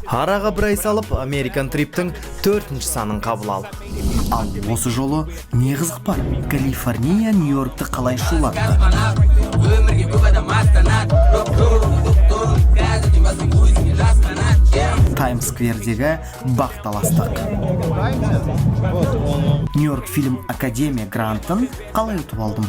Араға бір ай салып, American Trip'тің төртінші санын қабыл ал. Ал осы жолы не қызық бар? Калифорния Нью-Йоркті қалай шулатты? Өмірге көп адам аттанады. Қазір басың өзіңе жасқанады. Таймс Сквердегі бақталастық. Нью-Йорк фильм академия грантын қалай ұтып алдым?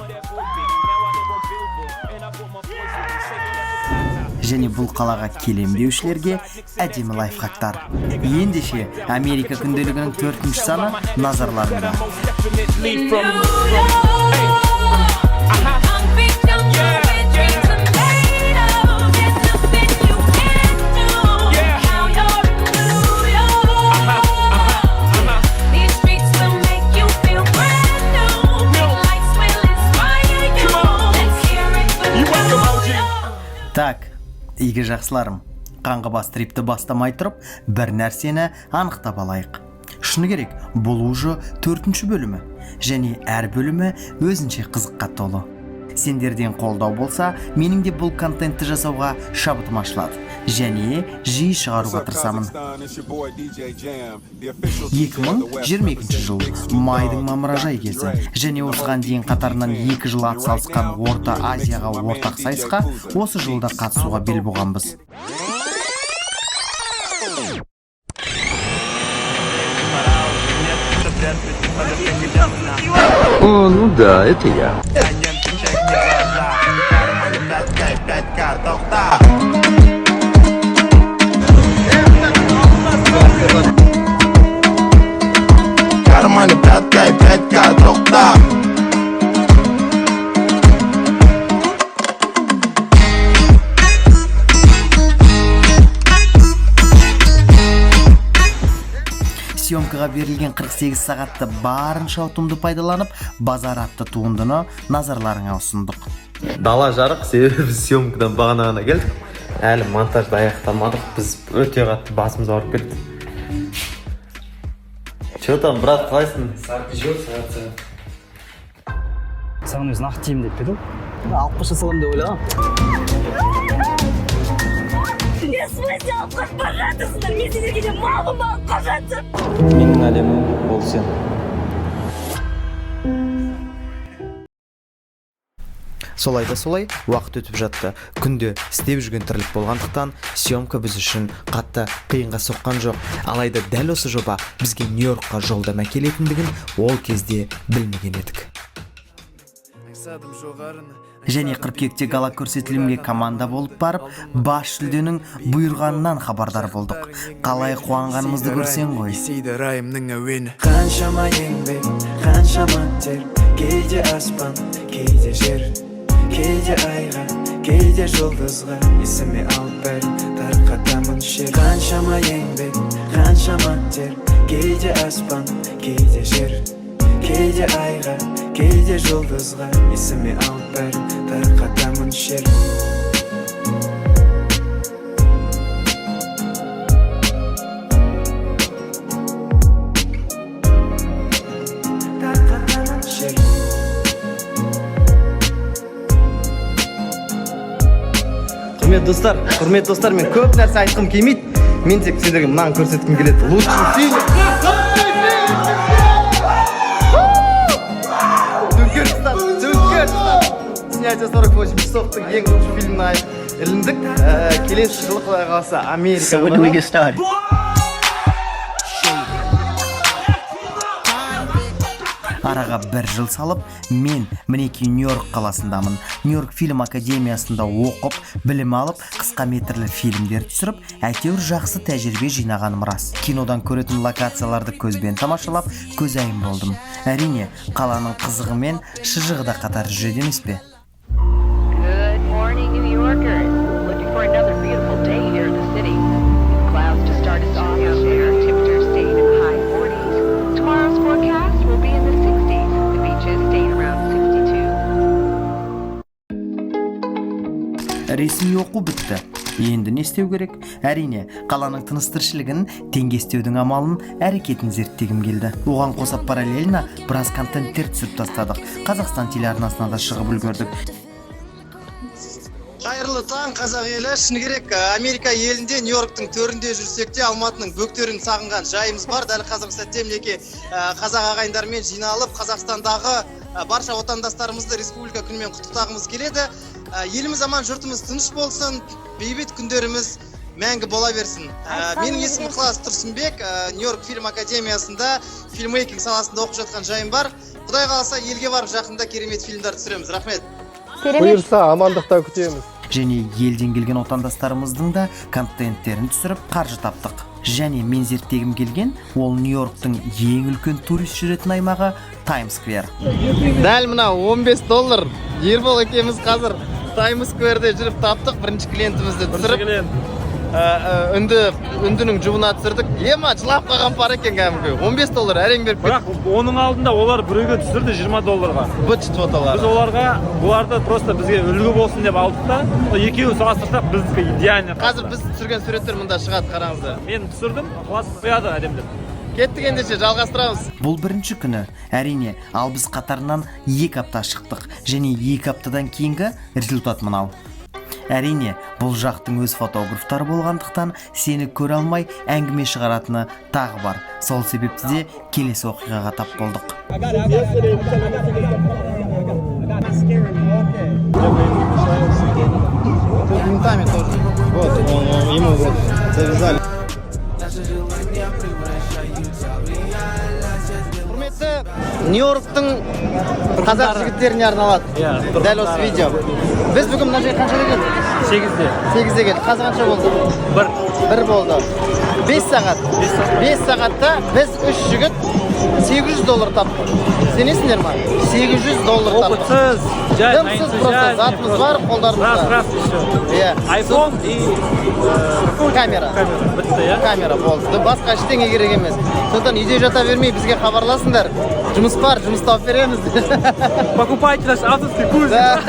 Және бұл қалаға келем деушілерге әдемі лайфхактар. Ендеше, Америка күнделігінің төртінші саны назарларында. Definitely from Concrete jungle where dreams are made of. There's nothing you can't do. Now you're in New York. These streets will make you feel brand new. Big lights will inspire you. Let's hear it for You welcome, OG. New York. Так, игі жақсыларым, қаңғыбас трипті бастамай тұрып, бір нәрсені анықтап алайық. Шыны керек, бұл уже төртінші бөлімі және әр бөлімі өзінше қызыққа толы. Сендерден қолдау болса, менің де бұл контентті жасауға шабытым ашылады және жиі шығаруға тырысамын. 2022 жыл майдың мамыражай кезі және осыған дейін қатарынан 2 жыл ат салысқан Орта Азияға ортақ сайысқа осы жылда қатысуға бел буғанбыз. О, ну да, это я. Кармане пятка и пятка, тоқта. Съемкаға берілген 48 сағатты барынша ұтымды пайдаланып, «Базар» атты туындыны назарларыңа ұсындық. Дала жарық, себебі біз съемкадан бағана ғана келдік. Әлі монтажды аяқтамадық. Біз өте қатты басымыз ауырып кетті. Че там, брат, қалайсың? Саған өзі нақты тиемін деп пе еді ол? Алып қаша саламын деп ойлағанмын. В смысле алып қашып бара жатырсыңдар? Мен сендерге де малмын ба, алып қашып жатыр? Менің әлемім ол сен. Солай да солай уақыт өтіп жатты. Күнде істеп жүрген тірлік болғандықтан, съемка біз үшін қатты қиынға соққан жоқ. Алайда дәл осы жоба бізге Нью-Йоркқа жолдама әкелетіндігін ол кезде білмеген едік. Және қыркүйекте гала көрсетілімге команда болып барып, бас жүлденің бұйырғанынан хабардар болдық. Қалай қуанғанымызды көрсең ғой. Есейді райымның әуені. Қаншама еңбек, қаншама тер. Кейде аспан, кейде жер, кейде айға, кейде жұлдызға. Есіме алып бәрін, тарқатамын шер. Қаншама еңбек, қаншама тер. Кейде аспан, кейде жер, кейде айға, кейде жұлдызға. Есіме алып бәрін, тарқатамын шер. Тарқатамын шер. Құрметті достар, құрметті достар, мен көп нәрсе айтқым келмейді. Мен тек сендерге мынаны көрсеткім келеді. Лучший фильм. Төңкеріс, төңкеріс. «Снятие 48 часов» тың ең лучший фильміне іліндік. Келесі жылы, құдай қаласа, Америка. So when do we get started? Араға бір жыл салып, мен мінекей Нью-Йорк қаласындамын. Нью-Йорк фильм академиясында оқып, білім алып, қысқа метрлі фильмдер түсіріп, әйтеуір жақсы тәжірибе жинағаным рас. Кинодан көретін локацияларды көзбен тамашалап, көзайым болдым. Әрине, қаланың қызығы мен шыжығы да қатар жүреді емес пе? Good morning, New Yorkers. Looking for another beautiful day here in the city. Clouds to start us off out there. Temperatures staying in the high 40s. Tomorrow's forecast will be in the 60s. The beaches staying around 62. Ресми оқу бітті, енді не істеу керек? Әрине, қаланың тыныс тіршілігін теңгестеудің амалын, әрекетін зерттегім келді. Оған қоса параллельно біраз контенттер түсіріп тастадық. Қазақстан телеарнасына да шығып үлгердік. Қайырлы Қайырлы таң, қазақ елі! Шыны керек, Америка елінде, Нью Йорктың төрінде жүрсек те, Алматының бөктерін сағынған жайымыз бар. Дәл қазіргі сәтте, мінекей, қазақ ағайындармен жиналып, Қазақстандағы барша отандастарымызды Республика күнімен құттықтағымыз келеді. Еліміз аман, жұртымыз тыныш болсын, бейбіт күндеріміз мәңгі бола берсін. Менің есімім Ықылас Тұрсынбек. Нью Йорк фильм академиясында filmmaking саласында оқып жатқан жайым бар. Құдай қаласа, елге барып, жақында керемет фильмдер түсіреміз. Рахмет! Керемет. Бұйырса, амандықта күтеміз. Және елден келген отандастарымыздың да контенттерін түсіріп, қаржы таптық. Және мен зерттегім келген ол Нью Йорктың ең үлкен турист жүретін аймағы Таймс Сквер. Дәл мына 15 доллар Ербол екеуміз қазір Таймс Скверде жүріп таптық, бірінші клиентімізді түсіріп. Үнді, үндінің жұбына түсірдік. Ема, жылап қалған пар екен кәдімгі. 15 доллар әрең беріп. Бірақ оның алдында олар біреуге түсірді 20 долларға. Быт шыт фотолар. Біз оларға, бұларды просто бізге үлгі болсын деп алдық та, екеуін салыстырсақ, біздікі идеальный. Қазір біз түсірген суреттер мында шығады, қараңыздар. Мен түсірдім, Ықылас қояды әдемілеп. Кеттік ендеше, жалғастырамыз. Бұл бірінші күні, әрине, ал біз қатарынан 2 апта шықтық және 2 аптадан кейінгі результат мынау. Әрине, бұл жақтың өз фотографтары болғандықтан, сені көре алмай әңгіме шығаратыны тағы бар. Сол себепті де келесі оқиғаға тап болдық. Тут бинтами тоже. Вот, ему вот завязали. Наши желания превращаются в реальность. Құрметті Нью Йорктың қазақ жігіттеріне арналады Иә, дәл осы видео. Біз бүгін мына жерге қаншада келдік? 8-де. 8-де келдік. Қазір қанша болды? 1. 1 болды. 5 сағат. 5 сағатта біз, үш жігіт, 800 доллар таптық. Сенесіңдер ма? 800 доллар таптық. Опытсыз, жай, Дымсыз, просто затымыз бар қолдарымызда. Раз, раз еще. Иә. Айфон и камера. Камера бітті, иә. Камера болды, басқа ештеңе керек емес. Сондықтан үйде жата бермей, бізге хабарласыңдар. Жұмыс бар, жұмыс тауып береміз. Покупайте наш авторский курс. Да.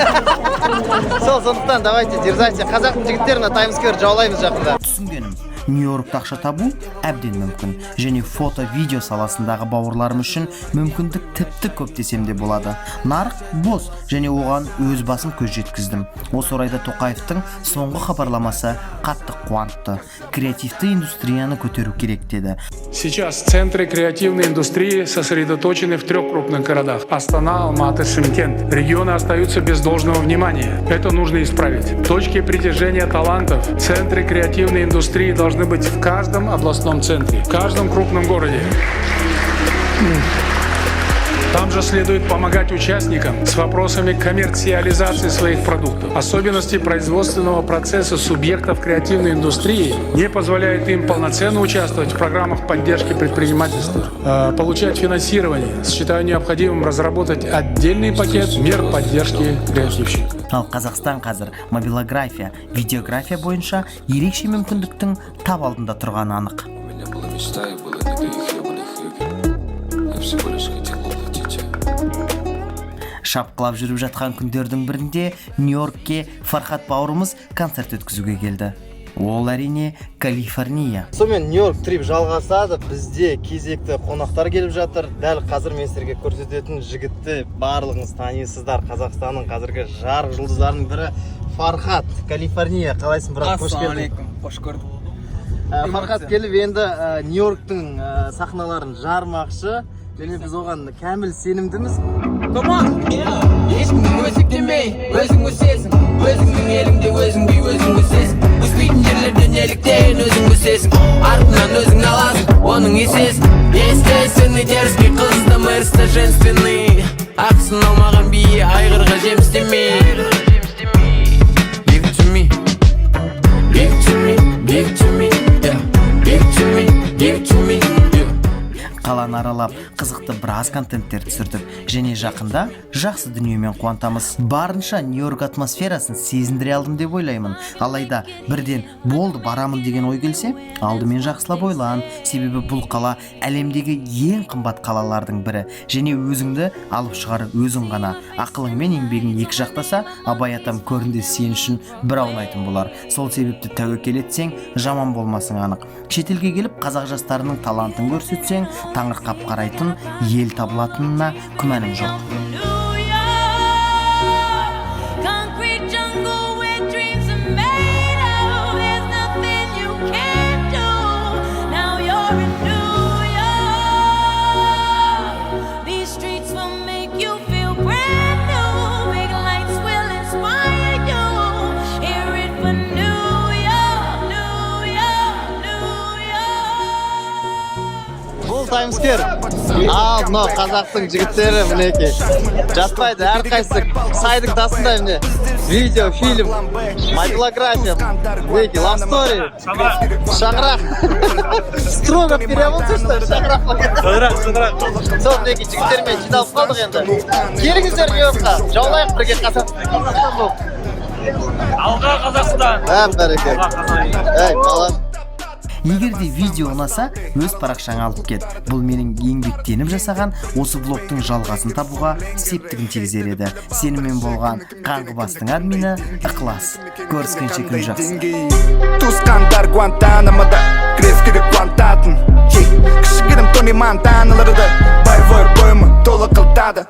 Сол, сондықтан давайте, дерзайте, қазақтың жігіттерін. Таймс Сквер жаулаймыз жақында. Түсінгенім, Нью Йоркта ақша табу әбден мүмкін және фото видео саласындағы бауырларым үшін мүмкіндік тіпті көп десем де болады. Нарық бос және оған өз басым көз жеткіздім. Осы орайда Тоқаевтың соңғы хабарламасы қатты қуантты. Креативті индустрияны көтеру керек деді. Сейчас центры креативной индустрии сосредоточены в трех крупных городах – Астана, Алматы, Шымкент. Регионы остаются без должного внимания. Это нужно исправить. Точки притяжения талантов, центры креативной индустрии должны быть в каждом областном центре, в каждом крупном городе. Там же следует помогать участникам с вопросами коммерциализации своих продуктов. Особенности производственного процесса субъектов креативной индустрии не позволяют им полноценно участвовать в программах поддержки предпринимательства, получать финансирование. Считаю необходимым разработать отдельный пакет мер поддержки креативщиков. Ал Қазақстан қазір мобилография, видеография бойынша ерекше мүмкіндіктің тап алдында тұрғаны анық. У меня была мечта, и было не до их ебаных игр. Я всего лишь хотел воплотить ее. Шапқылап жүріп жатқан күндердің бірінде Нью Йоркке Фархат бауырымыз концерт өткізуге келді. Ол, әрине, Калифорния. Сонымен, Нью Йорк trip жалғасады. Бізде кезекті қонақтар келіп жатыр. Дәл қазір мен сіздерге көрсететін жігітті барлығыңыз танисыздар. Қазақстанның қазіргі жарық жұлдыздарының бірі Фархат Калифорния. Қалайсың, брат? Қош келдің! Қош көрдік. Фархат келіп енді Нью Йорктың сахналарын жармақшы және біз оған кәміл сенімдіміз. Ешкімді өсектемей, өзің өсесің. Өзіңнің еліңде өзіңдей өзің өсесің. Өспейтін жерлерде неліктен өзің өсесің? Артынан өзің аласың оның есесін. Естественный, дерзкий қыз да, мэрс женственный. Ақысын алмаған бие айғырға жем істемей. Give it to me. Give it to me, give it to me, yeah. Give it to me, give it to me, yeah. Қаланы аралап, қызықты біраз контенттер түсірдік және жақында жақсы дүниемен қуантамыз. Барынша Нью Йорк атмосферасын сезіндіре алдым деп ойлаймын. Алайда бірден болды, барамын деген ой келсе, алдымен жақсылап ойлан. Себебі бұл қала әлемдегі ең қымбат қалалардың бірі және өзіңді алып шығар өзің ғана. Ақылың мен еңбегің екі жақтаса, Абай атам көрінде сен үшін бір аунайтын болар. Сол себепті тәуекел етсең, жаман болмасың анық. Шетелге келіп, қазақ жастарының талантын көрсетсең, таңырқап қарайтын ел табылатынына күмәнім жоқ. New York, concrete jungle where dreams are Бұл Таймс Сквер. Ал мынау қазақтың жігіттері, мінекей, жатпайды әрқайсысы сайдың тасындай. Міне, видео, фильм, мобилография, мінекей, love story, шаңырақ. Строго переобулся, что ли? Шаңырақ. Шаңырақ, шаңырақ. Сол, мінекей, жігіттермен жиналып қалдық. Енді келіңіздер Нью Йоркқа, жаулайық бірге, Қазақстан болып. Алға, Қазақстан! Ә, бәрекелді! Ей, бала. Егер де видео ұнаса, өз парақшаңа алып кет. Бұл менің еңбектеніп жасаған осы влогтың жалғасын табуға септігін тигізер еді. Сенімен болған Қаңғыбастың админі Ықылас. Көріскенше, күн жақсы. Туысқандар Гуантанамода, кірескіре қуантатын. Кішігірім Тони Монтаналарды боевой қойма толы қылтады.